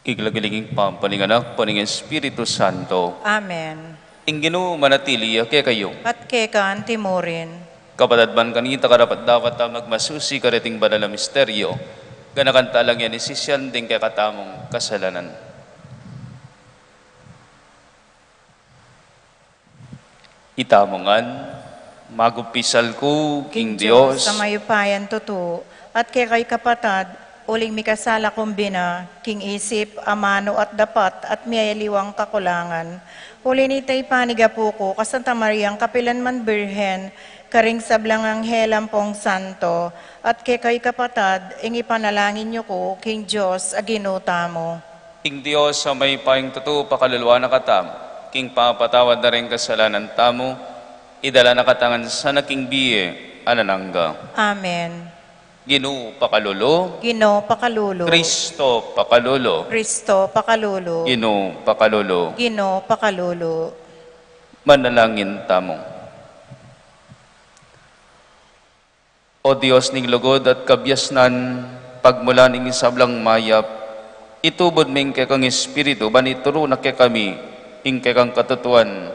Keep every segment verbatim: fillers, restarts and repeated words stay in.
King lagyu ning Ibpa, ning Anak, ning Espiritu Santo. Amen. Ing Ginu manatili ya kekayu. At keka anti mu rin. Kapatad, ban kanita karapat-dapat tang magmasusi kareting banal a misteryo, ganakan tala ngan isisian ding kekatamung kasalanan. Ita mu ngan, magumpisal ku king Dios a mayupayang tutu, at kekayu kapatad, uling mikasala kung bina, king isip, amanu at dapat, at miyaliwang kakulangan. Uli na nita ipanigapu ku ka Santa Mariang kapilan man Birhen, karing sablang anghel ampong santo, at kekayu kapatad, ing ipanalangin yu ku king Dios a Ginu tamu. Ing Dios a mayupayang tutu pakaluluan na katamu, king pamapatawad na ring kasalanan tamu, idala na katamu ngan sana king bie alang angga. Amen. Ginu pakalulu. Ginu pakalulu. Kristo pakalulu. Kristo pakalulu. Ginu pakalulu. Ginu pakalulu. Manalangin tamu. O Dios ning lugud at kabiasnan, pagmulan ning sablang mayap, itubud me ing kekang Espiritu, ban ituru na kekami ing kekang katutuan,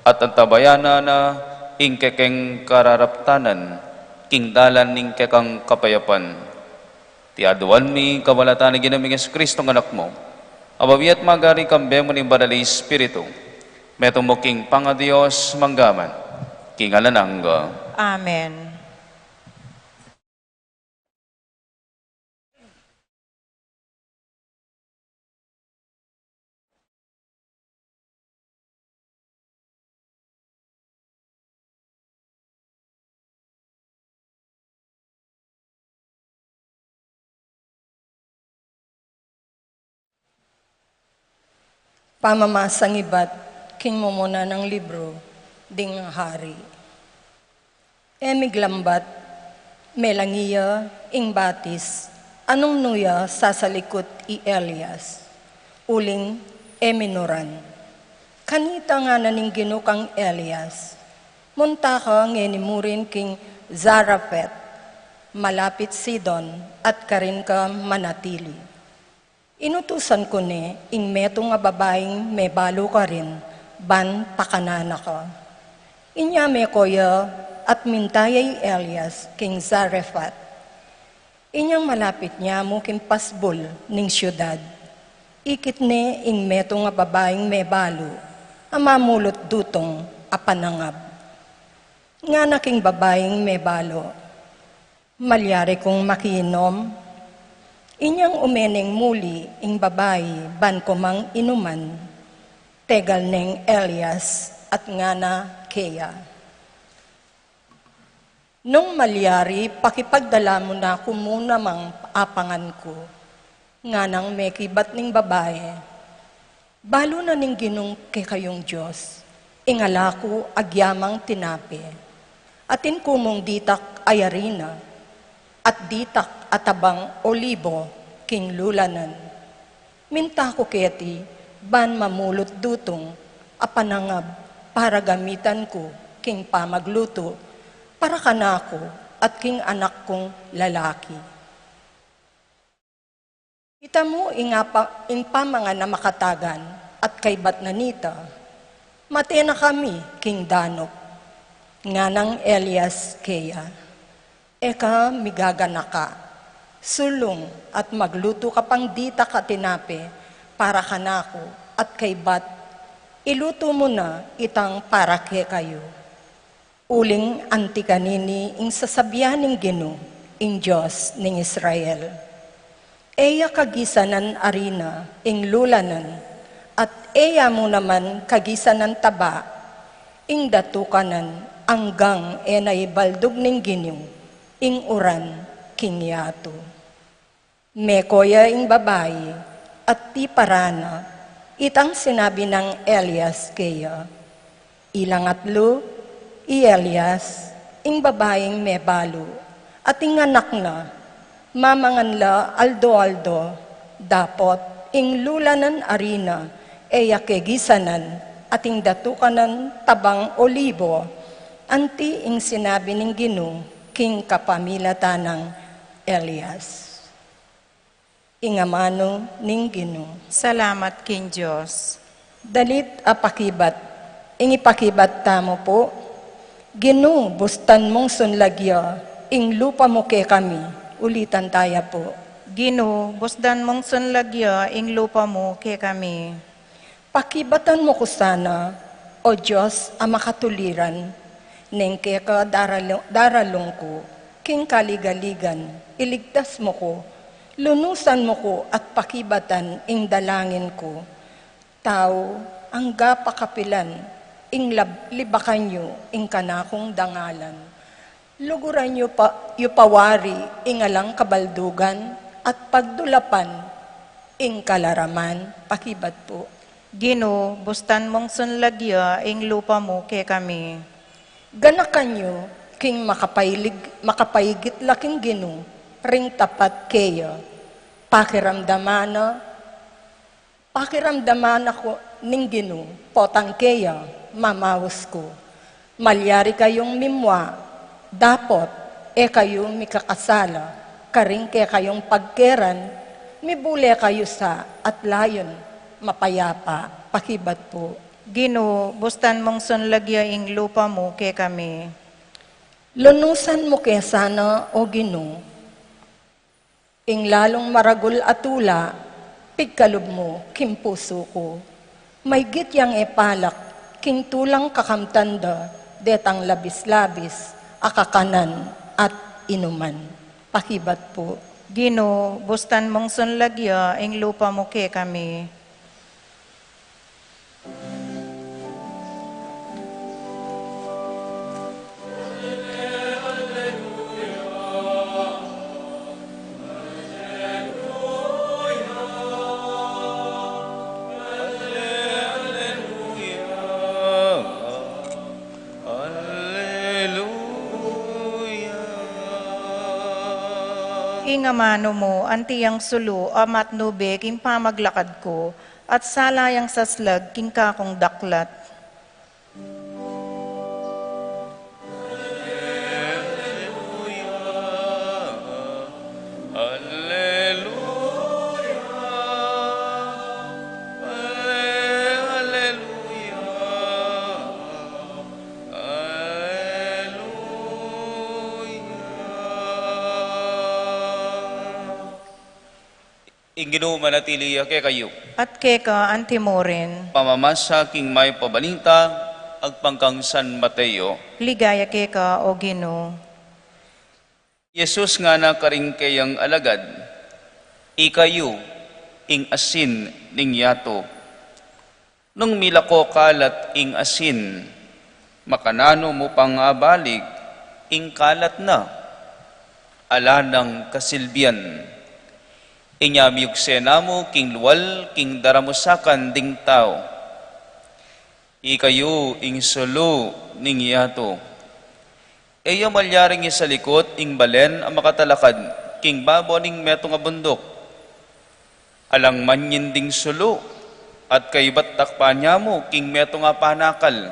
at antabayanan na ing kekeng kararaptanan, king dalan ning kekang kapayapan. Iti aduan mi, kapalatan ning Ginu ming Jesucristo, Anak mu, a mabie at magari kambe mu ning Banal a Espiritu, metung mu king pangaDios, mangga man king alang angga. Amen. Pamamasang ibat king mumuna nang libru ding Hari. E miglambat, melangi ya ing batis, a nung nu ya sasalikut i Elias, uling e minuran. Kanita ngana ning Ginu kang Elias, munta ka ngeni murin king Zarephath, malapit Sidon, at karin ka manatili. Inutusan ku ne ing metung a babaing mebalu karin ban pakanan na ka. Inya meko ya at minta ya i Elias king Zarephath. Inyang malapit ne mu king pasbul ning siudad, ikit ne ing metung a babaing mebalu a mamulut dutung a panangab. Ngana king babaing mebalu, "Malyari kung makinom?" Inyang ume neng muli ing babai ban kumang inuman, tegal neng Elias at ngana keya, "Nung malyari, pakipagdala mu na ku muna mang apangan ku." Nganang mekibat ning babai, "Balu na ning Ginung kekayung Dios ing ala ku agyamang tinape, atin ku mung ditak a arina, at ditak a tabang olibo king lulanan. Minta ku keti ban mamulut dutung a panangab para gamitan ku king pamaglutu para kanaku at king anak kung lalaki." Ita mu ing apa-, ing pamangan a makatagan, at kaybat na nita, "Mate na kami king danup." Nganang Elias keya, "E ka migaganaka. Sulung at maglutu ka pang ditak a tinape para kanaku at kaybat, ilutu mu na itang para kekayu. Uling anti kanini ing sasabian ning Ginu, ing Dios ning Israel, 'E ya kagisanan arina ing lulanan, at e ya mu naman kagisanan taba ing datukanan, anggang e na ibaldug ning Ginu ing uran king yatu.'" Meko ya ing babai, at tiparan na itang sinabi nang Elias keya. Ilang atlu, i Elias, ing babaing mebalu, at ing anak na, mamangan la aldo-aldo, dapot ing lulanan arina e ya kegisanan, at ing datukanan tabang olibo, anti ing sinabi ning Ginu king kapamilatan nang Elias. Ing amanu ning Ginu. Salamat king Dios. Dalit a pakibat. Ing ipakibat tamu pu, Ginu, bustan mung sunlag ya ing lupa mu kekami. Ulitan taya pu. Ginu, bustan mung sunlag ya ing lupa mu kekami. Pakibatan mu ku sana, O Dios a makatuliran, neng keka daralu-, daralung ku king kaligaligan, iligtas mu ku, lunusan mu ku at pakibatan ing dalangin ku. Tau, angga pakapilan ing lab-, libakan yu ing kanakung dangalan. Luguran yu pa, yu pa wari ing alang kabaldugan at pagdulapan ing kalaraman. Pakibat pu. Ginu, bustan mung sunlag ya ing lupa mu kekami. Ganakan yu king makapailig-, makapaigit la king Ginu ring tapat keya. Pakiramdaman na Pakiramdaman na ku ning Ginu, potang keya, mamaus ku. Malyari kayung mimua, dapot, e kayu mikakasala, karing kekayung pagkeran, mibule kayu sa at layun, mapayapa. Pakibat pu. Ginu, bustan mung sunlag ya ing lupa mu kekami. Lunusan mu ke sana, O Ginu, ing lalung maragul a tula, pigkalub mu king pusu ku. Maygit yang e palak king tulang kakamtan da detang labis-labis a kakanan at inuman. Pakibat pu. Ginu, bustan mung sunlag ya ing lupa mu kekami. Ing amanu mu anti yang sulu a matnube king pamaglakad ku, at sala yang saslag king kakung daklat. Ing Ginu manatili ya kekayu. At keka antimurin. Pamamasa king Mayap a Balita agpang kang San Mateo. Ligaya keka, O Ginu. Jesus ngana karing keyang alagad, Ikayu ing asin ning yatu. Nung milako kalat ing asin, makananu mu pang abalig ing kalat na? Ala nang kasilbian. Inya miyugse na mu king lual king daramusakan ding tau. Ikayu ing sulu ning yatu. E ya malyaring isalikut ing balen a makatalakad king babo ning metung a bunduk. Alang manyin ding sulu at kaybat takpan ya mu king metung a panakal.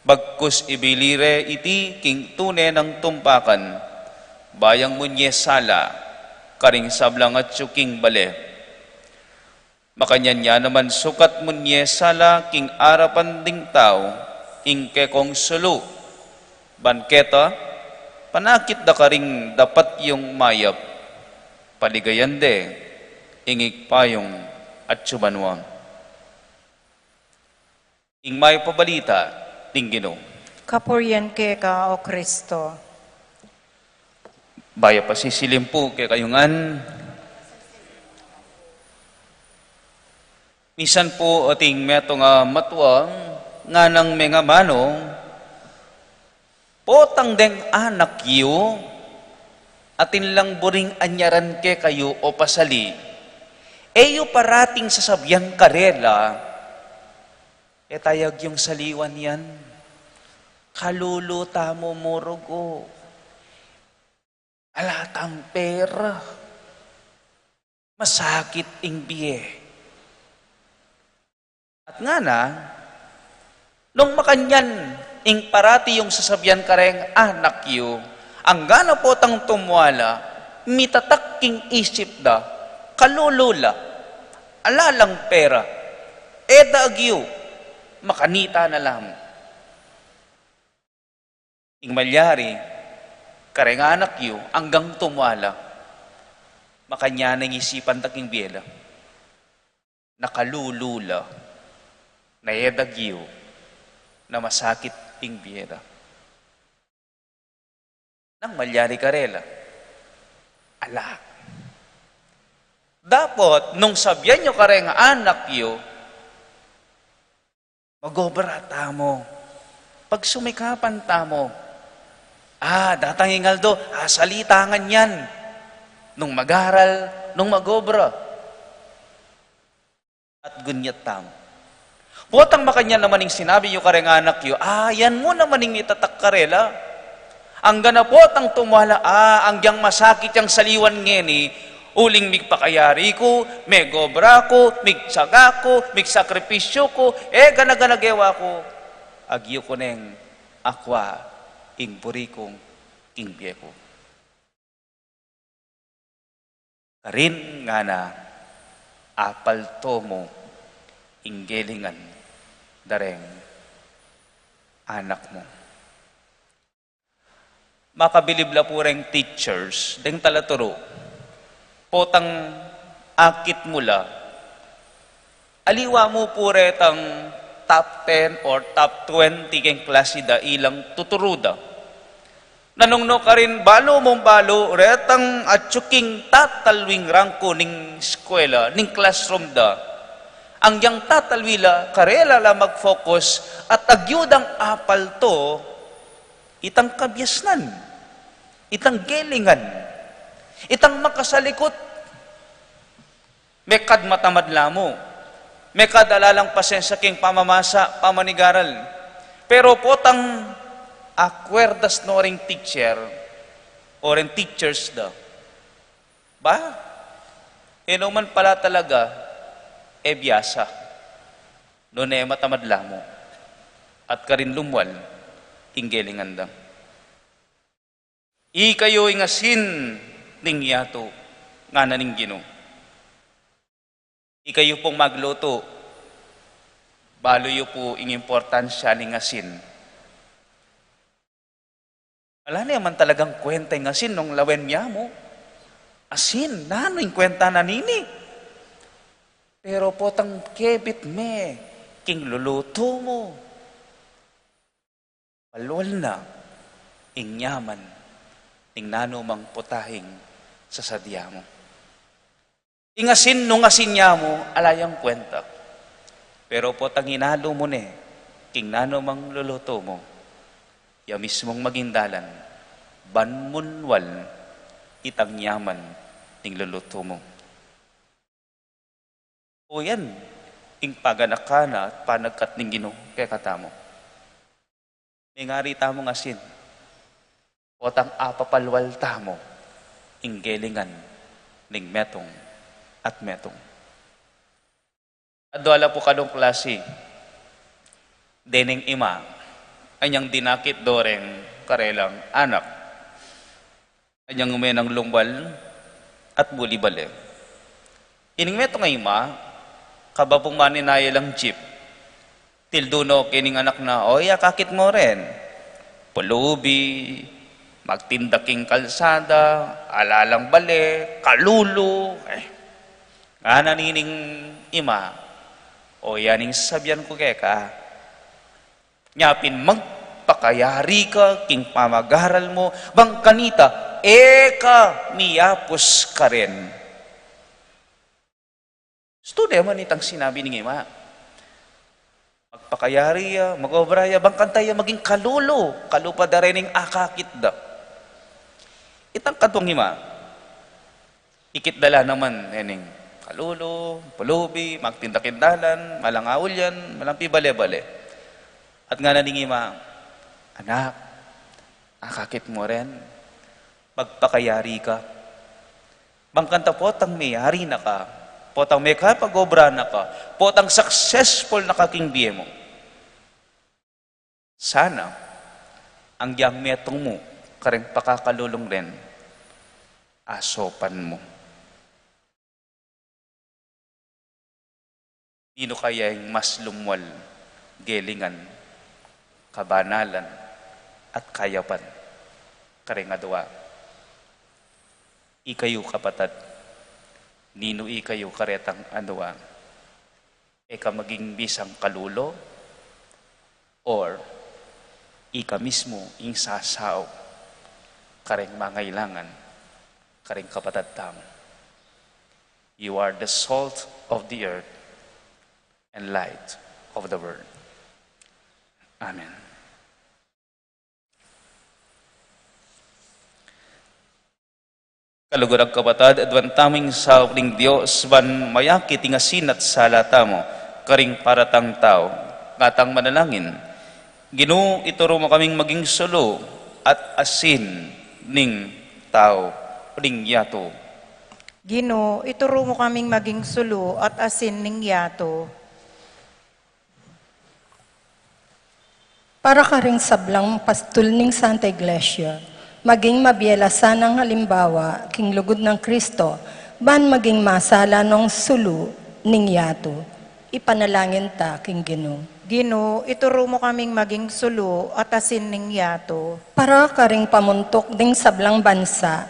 Bagkus ibili re iti king tune nang tumpakan, ba yang munye sala karing sablang atsu king bale. Makanyan ya naman sukat munye sala king arapan ding tau ing kekong sulu, ban keta, panakit da karing dapat yung mayap, paligayan de ing Ibpa yung atsu banua. Ing Mayap a Balita ning Ginu. Kapurian keka, O Kristo. Bayap a sisilim pu kekayu ngan. Misan pu ating metung a matua nganang mengamanu, potang deng anak yu, atin lang buring anyaran kekayu o pasali, e yu parating sasabian karela, e tayag yung saliwan yan. Kalulu tamu mu rugu. Ala tang pera. Masakit ing bie. At ngana, nung makanyan ing parati yung sasabian kareng anak yu, anggana potang tumwala, mitatak king isip da, Kalulu la, ala lang pera, e da agyu, makanita na la mu. Ing malyari kareng anak yu, anggang tumwa la, makanyan na ing isipan da king bie da. Na kalulu la, na e da agyu, na masakit ing bie da. Nanu ing malyari karela? Ala. Dapot, nung sabyan yu kareng anak yu, magobra tamu, pagsumikapan tamu. Ah, datang ing aldo, asalita ngan yan. Nung mag-aral, nung magobra. At gunyat tamu. Potang makanyan naman ing sinabi yu kareng anak yu, ah, yan mu naman ing itatak karela. Anggang na potang tumwa la, ah, anggang masakit yang saliwan ngeni, uling migpakayari ku, megobra ku, migtyaga ku, migsakripisyu ku, e gana-gana gewa ku. Agyu ku neng akwa ing buri kung king bie ku. Karin ngana, apalto mu ing gelingan da reng anak mu. Makabilib la pu reng teachers, deng talaturu. Potang akit mu la, aliwa mu pu retang top ten or top twenty keng klasi da ilang tuturu da. Nanung no karin balu mung balu, retang atyu king tatalwing rangku ning eskwela, ning classroom da. Anggang tatalwi la, karela la mag-focus, at agyu dang apalto, itang kabiasnan, itang gelingan, itang makasalikut. Mekad matamad la mu. Mekad ala lang pasensya king pamamasa, pamanigaral. Pero potang akwerdas no ring teacher, o ring teachers da. Ba? E no man pala talaga, e biasa. Nune matamad la mu. At karin lumwal, ing gelingan da. Ikayu ing asin ning yatu, ngana ning Ginu. Ikayu pung maglutu, balu yu pu ing importansya ning asin. Ala ne man talagang kwenta ing asin nung lawen mya mu. Asin, nanu ing kwenta na nini? Pero potang kebit me king lulutu mu. Palwal na ing yaman ning nanu mang putahing sasadya mu. Ing asin, nung asin ya mu, ala yang kwenta. Pero potang inalu mu ne king nanu mang lulutu mu, ya mismung maging dalan ban munwal itang yaman ning lulutu mu. O yan ing paganakan at panagkat ning Ginu kekatamu. Mengari tamung asin, potang apapalwal tamu ing gelingan ning metung at metung. Adwa la pu kadung klasi, dening ima, anyang dinakit do reng karelang anak. Anyang menang lumwal at buli bale. Ining metung a ima, kabang pung maninaya lang jeep, tildu no kening anak na, "Oy, akakit mo ren. Pulubi, magtinda king kalsada, ala lang bale, kalulu." Eh, ngana nining ima, "O, yan ing sabian ku keka. Nya pin magpakayari ka king pamagaral mu, bang kanita e ka miyapus karin." Gustu ne man itang sinabi ning ima. Magpakayari ya, mag-obra ya, bang kanita ya maging kalulu, kalupa da rening akakit da. Itang katung ima, ikit da la naman, ening kalulu, pulubi, magtinda king dalan, malang aulyan, malang pibale-bale. At ngana ning ima, "Anak, akakit mo ren, magpakayari ka. Bang kanita potang miyari na ka, potang mekapag-obra na ka, potang successful na ka king bie mu. Sana, agyang metung mu kareng pakakalulung ren, asopan mu." Ninu kaya ing mas lumwal gelingan, kabanalan, at kayapan kareng adua? Ikayu, kapatad, ninu ikayu karetang adua? E ka maging bisang kalulu, or ika mismu ing sasaup kareng mangailangan kareng kapatad tamu? You are the salt of the earth and light of the world. Amen. Kaluguran, kapatad, aduan tamu ing saup ning Dios ban mayakit ing asin at sala tamu karing paratang tau. Ngatang manalangin: Ginu, ituru mu kaming maging sulu at asin ning tau, ning yatu. Ginu, ituru mu kaming maging sulu at asin ning yatu. Para karing sablang pastul ning Santa Iglesia, maging mabie la sanang alimbawa king lugud nang Kristo, ban maging masala nong sulu ning yatu. Ipanalangin ta king Ginu. Ginu, ituru mu kaming maging sulu at asin ning yatu. Para karing pamuntuk ding sablang bansa,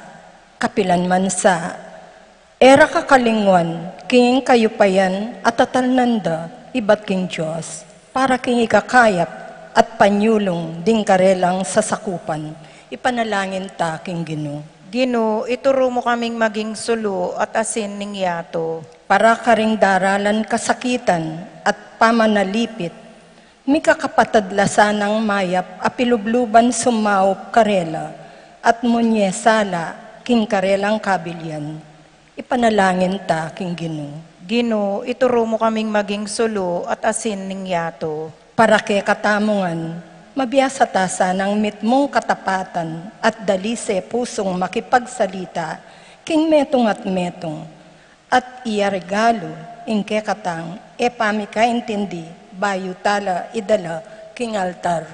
kapilan man sa, e ra kakalingwan king kayupayan a tatalnan da ibat king Dios, para king ikakayap at panyulung ding karelang sasakupan. Ipanalangin ta king Ginu. Ginu, ituru mu kaming maging sulu at asin ning yatu. Para karing daralan kasakitan at pamanalipit, mikakapatad la sanang mayap a pilubluban sumaup karela, at munye sala king karelang kabilian. Ipanalangin ta king Ginu. Ginu, ituru mu kaming maging sulu at asin ning yatu. Para kekatamu ngan, mabiasa ta sanang mitmung katapatan at dalise pusung makipagsalita king metung at metung, at iregalu ing kekatang e pamikaintindi bayu tala idala king altar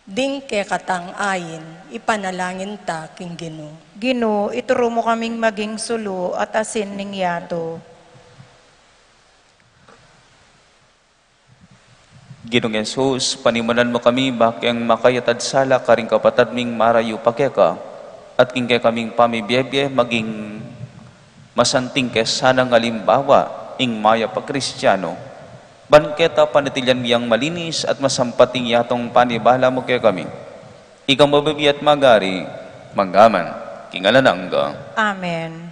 ding kekatang ain. Ipanalangin ta king Ginu. Ginu, ituru mu kaming maging sulu at asin ning yatu. Ginung Jesus, panimunan mu kami bakeng makayatad sala karing kapatad ming marayu pa keka, at king kekaming pamibiebie maging masanting ke sanang alimbawa ing mayap a Kristiano, ban keta panatilian mi yang malinis at masampat ing yatung panibala mu kekami. Ika mabibie at magari, mangga man king alang angga. Amen.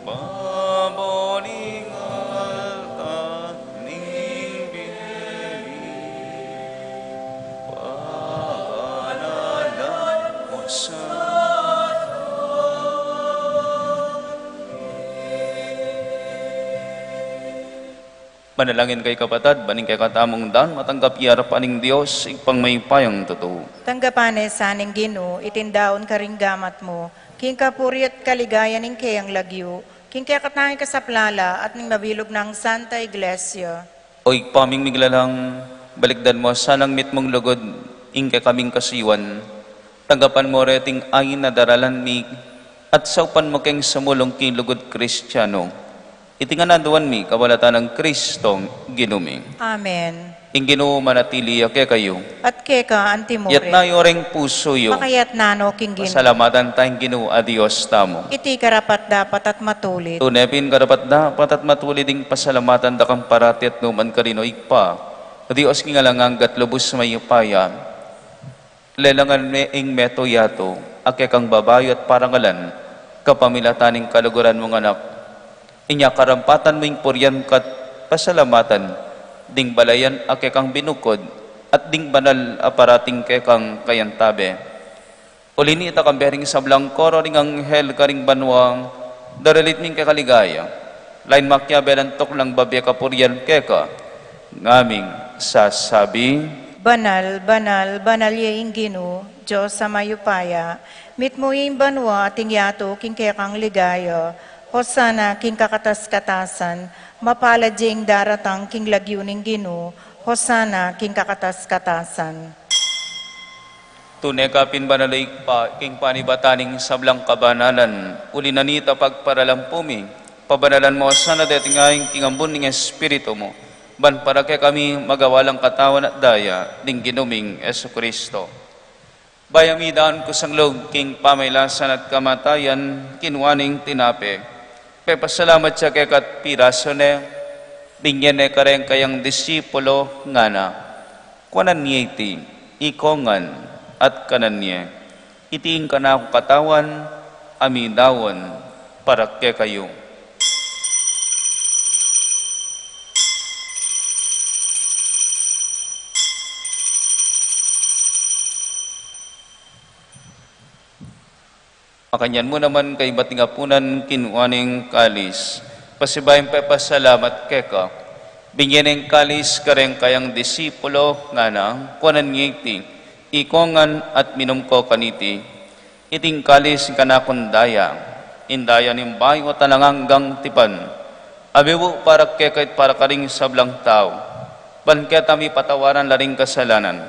Baboning alta ning bie mi, pabanalan mu sa. Manalangin kayu, kapatad, ban ing kekatamung daun matanggap ya king arapan ning Dios, Ibpang mayupayang tutu. Tanggapan na sa ning Ginu iting daun karing gamat mu, king kapurian at kaligayan ning keyang lagyu, king kekatang ikasaplala at ning mabilug nang Santa Iglesia. O Ibpa ming miglalang, balikdan mu sanang mitmung lugud ing kekaming kasuyuan. Tanggapan mu reting ain a daralan mi, at saupan mu keng sumulung king lugud Kristiano. Iti ngan aduan mi, kapamilatan nang Kristong Ginu mi. Amen. Ing Ginu manatili ya kekayu. At keka antimurin. Iyatas yu reng pusu yu. Makayatas no king Ginu. Pasalamatan taya ing Ginu a Dios tamu. Iti karapat-dapat at matulid. Tune pin karapat-dapat at matulid ing pasalamatan da ka parati at nukarin man, O Ibpa, Dios king alang angga at lubus mayupaya. Lelangan me ing meto yatu a kekang babayu at parangalan, kapamilatan ning kaluguran mung Anak. Inya karampatan mu ing purian ka't pasalamatan, ding balayan a kekang binukud, at ding banal a parating kekang kayantabe. Uli nita, kambe ring sablang koro ring anghel karing banua, daralit mi ing keka ligaya. Lain makiabe lang tuknang babie kapurian keka, ngaming sasabi: Banal, banal, banal ya ing Ginu, Dios a mayupaya. Mitmu ing banua at ing yatu king kekang ligaya. Hosana king kakatas-katasan. Mapalad ya ing daratang king lagyu ning Ginu. Hosana king kakatas-katasan. Tune ka pin banal, O Ibpa, king panibatan ning sablang kabanalan, uli na nita pagparalan pu mi, pabanalan mu sana deti ngan king ambun ning Espiritu mu, ban para kekami magawa lang katawan at daya ning Ginu ming Jesucristo. Bayu mi daun kusang lub king pamailasan at kamatayan, kinua ne ing tinape, pepasalamat ya keka at pirasu ne, binie ne kareng kayang disipulo, ngana: Kuanan ye iti, ikong ngan, at kanan ye. Iti ing kanakung katawan a midaun para kekayu. Makanyan mu naman kaybat ning apunan, kinua ne ing kalis, pasibayu pepasalamat keka, binie ne ing kalis kareng kayang disipulo, ngana: Kuanan ye iti, ikong ngan, at minum ko kaniti. Iti ing kalis ning kanakung daya, ing daya ning bayu at alang anggang tipan, a mibu para keka at para karing sablang tau, ban keta mipatawaran la ring kasalanan.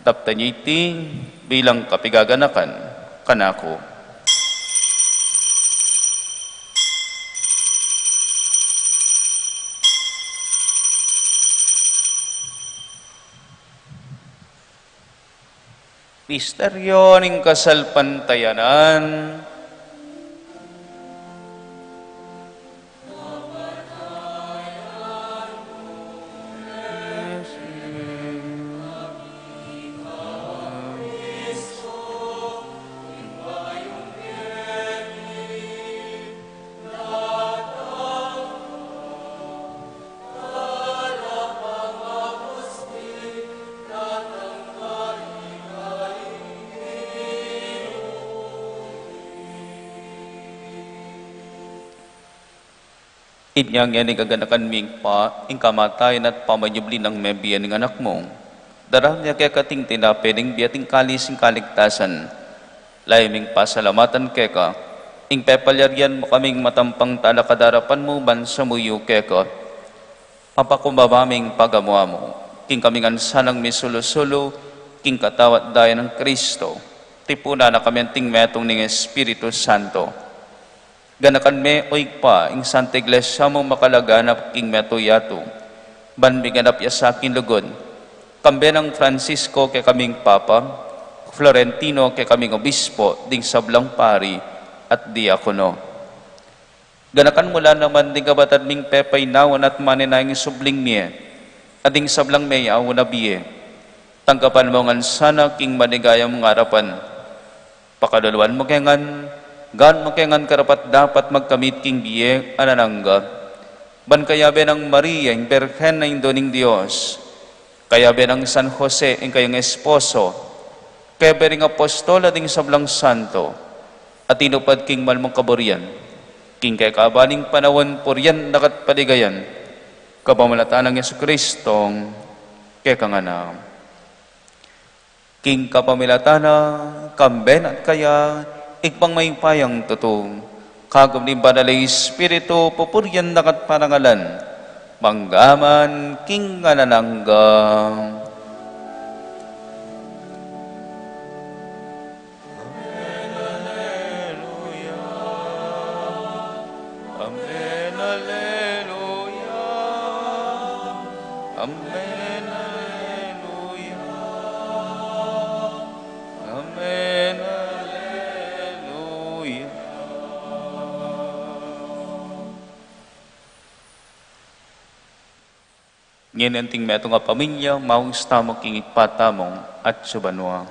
Daptan ye iti bilang kapigaganakan kanaku. Misteryo ning kasalpantayanan. Inya ngeni, kaganakan mi, Ibpa, ing kamatayan at pamanyubli nang mebie ning Anak mu. Daraun mi keka iting tinape ning bie at ing kalis ning kaligtasan. Lalu ming pasalamatan keka ing pepalyarian mu kaming matampang talakad king arapan mu ban sumuyu keka. Papakumbaba ming pagamu-amu king kami ngan sanang misulu-sulu king katawan at daya nang Kristo. Tipunan na kami anting metung ning Espiritu Santo. Ganakan me, O Ibpa, ing Santa Iglesia mung makalaganap king metung yatu, ban miganap ya sa king lugud, kambe nang Francisco kekaming Papa, Florentino kekaming Obispo, ding sablang pari at diakono. Ganakan mu la naman ding kapatad ming pepainawa at manenaya king subling mie, at ding sablang meyaun a bie. Tanggapan mu ngan sana king maligaya mung arapan. Pakaluluan mu ke ngan, gawan mu ke ngan karapat-dapat magkamit king bie alang angga. Ban kayabe nang Maria, ing Birhen a Indu ning Dios, kayabe nang San Jose, ing kayang esposo, kayabe ring apostol at ding sablang santo a tinupad king mal mung kaburian, king kekaban ning panaun, purian da ka at paligayan, kapamilatan nang Jesucristo, kekang Anak. King kapamilatan na, kambe na at kaya, Ibpang mayupayang tutu, kagum ning Banal a Espiritu, pupurian da ka at parangalan, mangga man king alang angga. Amen, alleluia. Amen, alleluia. Amen, aleluya. Amen, aleluya. Ngeni anting metung a pamilya, maus tamu king Ibpa tamu atsu banua.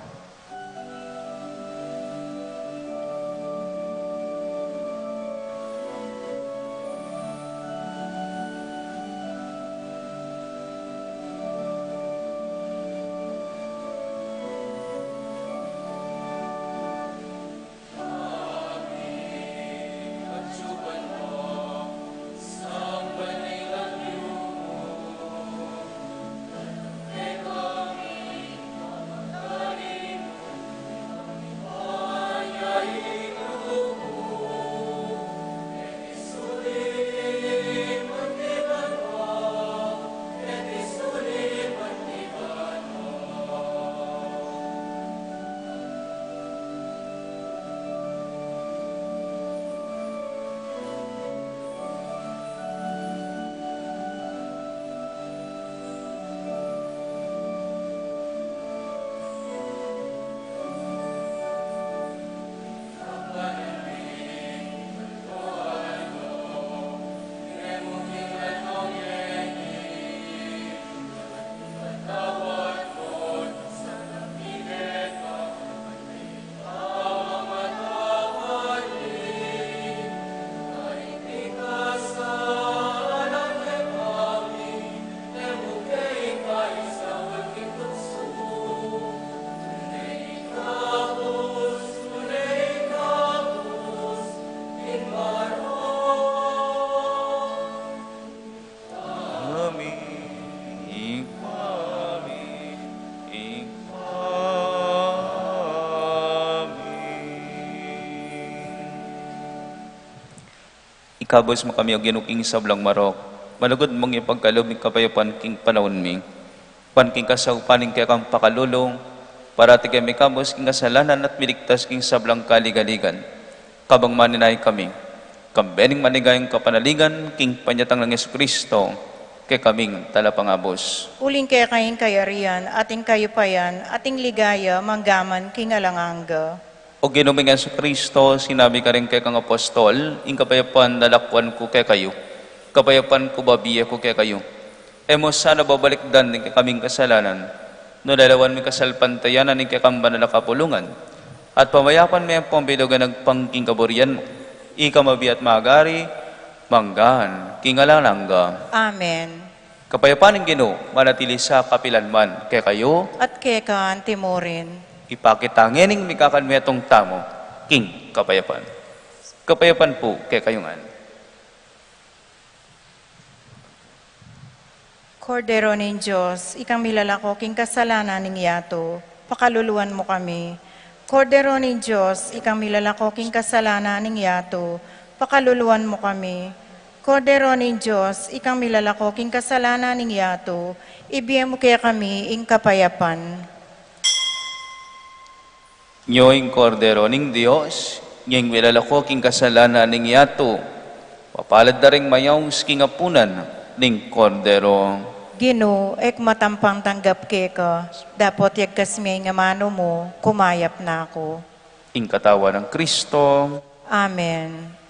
Amin. Amin. Amin. Ikabus mu kami, O Ginu, king sablang marok. Malugud mung ipagkalub ing kapayapan king panaun mi. Ban king kasaupan ning kekang pakalulu, parati kami mikabus king kasalanan at miligtas king sablang kaligaligan. Kabang maninaya kami, kambe ning maligayang kapanaligan king panyatang nang Jesucristo, kekaming talapangabus. Uling keka ing kayarian, at ing kayupayan, at ing ligaya, manggaman king alang angga. O Ginu ming Jesucristo, sinabi mu karing kekang apostol, ing kapayapan lalakwan ku kekayu, kapayapan ku babie ku kekayu. E mu sana babalikdan ding kekaming kasalanan, nune lawan mu ing kasalpantayanan ning kekang banal a kapulungan, at pamayapan me ampong bilugan agpang king kaburian mu. Ika mabie at magari, manggaman king alang angga. Amen. Kapayapan ning Ginu manatili sa kapilan man kekayu. At keka antimurin. Ipakit ta ngening mikakanmetung tamu king kapayapan. Kapayapan pu kekayu ngan. Kordero ning Dios, ikang milalako king kasalanan ning yatu, pakaluluan mu kami. Kordero ning Dios, ikang milalako king kasalanan ning yatu, pakaluluan mu kami. Kordero ning Dios, ikang milalako king kasalanan ning yatu, ibie mu kekami ing kapayapan. Nyo ing Kordero ning Dios, ing milalako king kasalanan ning yatu. Mapalad da ring mayaus king apunan ning Kordero. Ginu, e ku matampang tanggap keka, dapot yagkas me ing amanu mu, kumayap na ku. Ing katawan nang Kristo. Amen.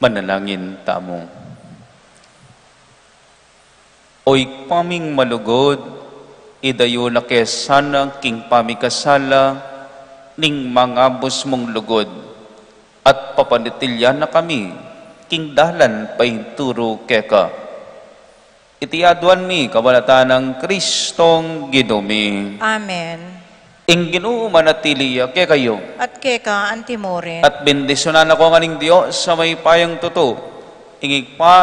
Manalangin tamu. O Ibpa ming malugud, idayu na ke sana king pamikasala ning mangabus mung lugud, at papanatilian na kami king dalan painturu keka. Iti aduan mi kapamilatan nang Kristong Ginu mi. Amen. Ing Ginu manatili ya kekayu. At keka antimurin. At bendisyunan na kayu ngan ning Dios a mayupayang tutu, ing Ibpa,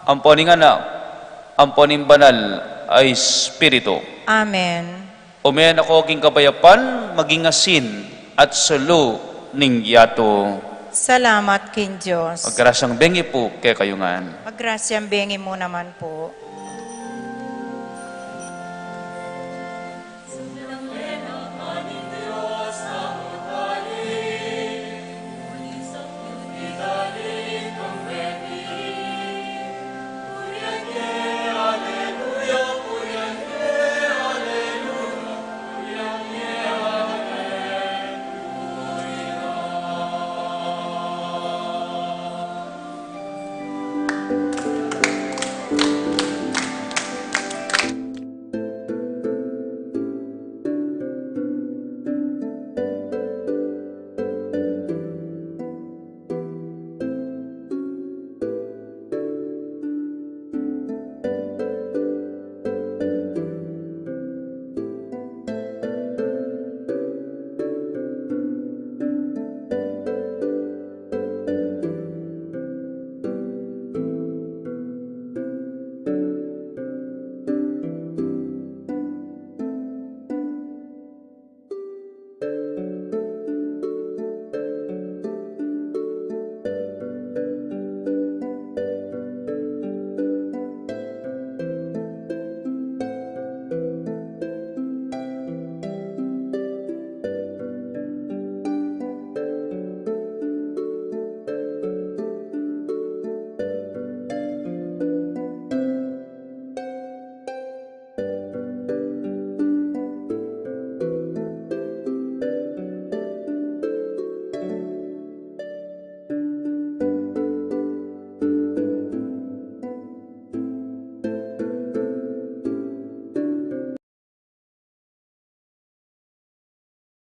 ampo ning Anak, ampo ning Banal a Espiritu. Amen. Ume na kayu king kapayapan, maging asin at sulu ning yatu. Salamat king Dios. Magrasyang bengi pu kekayu ngan. Magrasyang bengi mu naman pu.